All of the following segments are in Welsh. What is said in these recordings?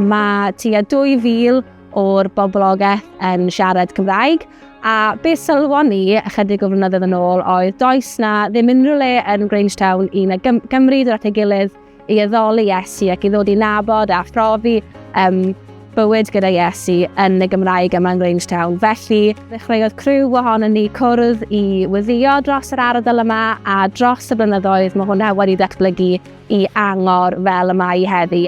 Mae tua 2,000 o'r boblogaeth yn siarad Cymraeg, a beth sylwon ni ychydig o flynyddoedd yn ôl oedd does na ddim unrhyw le yn Grangetown i na Gymru dod at ei gilydd i addoli Iesu ac i ddod i nabod a phrofi um, bywyd gyda Iesu yn y Gymraeg yma yn Grangetown. Felly, ddechreuodd criw ohono ni cwrdd i weddio dros yr ardal yma a dros y blynyddoedd mae hwnna wedi datblygu i angor fel y mae heddi.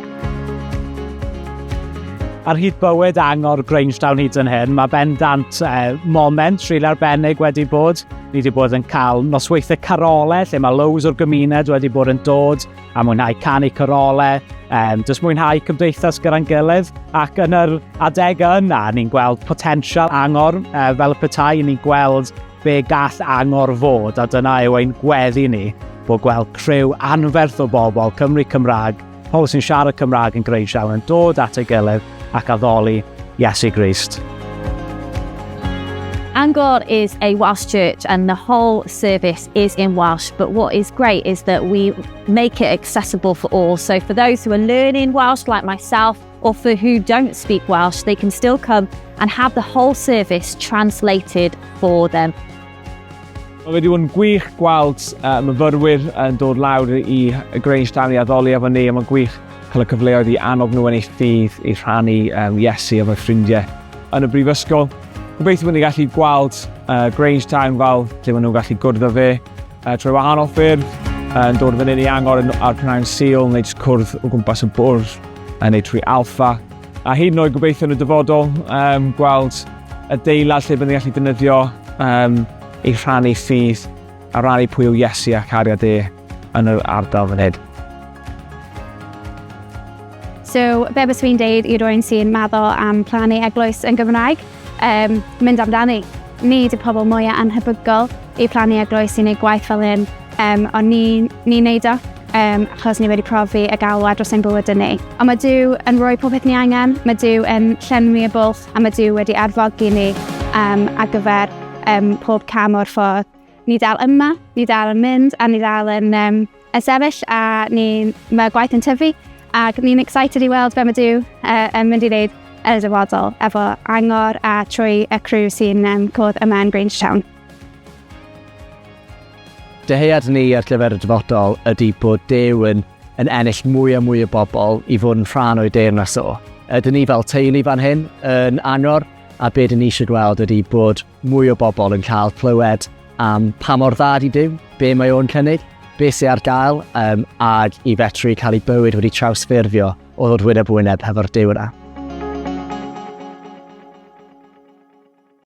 Ar hyd bywyd angor Grangetown hyd yn hyn, mae bendant eh, moment rili arbennig wedi bod. Ni wedi bod yn cael nosweithiau carolau lle mae loads o'r gymuned wedi bod yn dod a mwynhau canu carolau, um, jyst mwynhau cymdeithas gyda'n gilydd. Ac yn yr adeg yna, ni'n gweld potensial angor uh, fel y petai, ni'n gweld be gall angor fod, a dyna yw ein gweddi ni, bod gweld criw anferth o bobl, Cymru Cymraeg, pobl sy'n siarad Cymraeg yn Grangetown yn dod at ei gilydd ac addoli Iesu Grist. Angor is a Welsh church and the whole service is in Welsh. But what is great is that we make it accessible for all. So for those who are learning Welsh, like myself, or for who don't speak Welsh, they can still come and have the whole service translated for them. Mae wedi bod yn gwych gweld uh, myfyrwyr yn dod lawr i Grangetown i addoli efo ni, a mae'n gwych cael y cyfleoedd i annog nhw yn eu ffydd i rhannu um, Iesu efo'u ffrindiau yn y brifysgol. Gobeithio bod ni'n gallu gweld uh, Grangetown fel lle maen nhw'n gallu gwrdd â fe uh, trwy wahanol ffyrdd, uh, yn dod fan hyn i angor yn, ar prynhawn Sul neu jyst cwrdd o gwmpas y bwrdd uh, neu trwy Alpha. A hyd yn oed gobeithio yn y dyfodol um, gweld adeilad lle byddwn ni'n gallu defnyddio um, i rhannu ffydd a rannu pwy yw Iesu a cariad e yn yr ardal fan hyn. So, be bys fi'n deud i rwy'n sy'n meddwl am plannu eglwys yn Gymraeg? Um, mynd amdani. Ni di pobl mwyaf anhebygol i plannu eglwys i wneud gwaith fel hyn, um, ond ni'n ni wneud o um, achos ni wedi profi y galwad dros ein bywyd ni. Ond mae Duw yn rhoi popeth ni angen, mae Duw yn llenwi y bwlch a mae Duw wedi arfogi ni um, ar gyfer um, pob cam o'r ffordd. Ni dal yma, ni dal yn mynd a ni dal yn, um, yn sefyll a ni, mae gwaith yn tyfu ac ni'n excited i weld be mae Duw uh, yn mynd i wneud yn y dyfodol efo angor a trwy y crew sy'n um, cwrdd yma yn Grangetown. Dyhead ni ar gyfer y dyfodol ydy bod Duw yn, yn ennill mwy a mwy o bobl i fod yn rhan o'i deyrnas o. Ydyn ni fel teulu fan hyn yn angor, a be dyn ni eisiau gweld ydy bod mwy o bobl yn cael clywed am pa mor dda di Duw, be mae o'n cynnig, be sy'n ar gael, um, ag i fetru cael ei bywyd wedi trawsffurfio o ddod wyneb wyneb hefo'r Duw yna.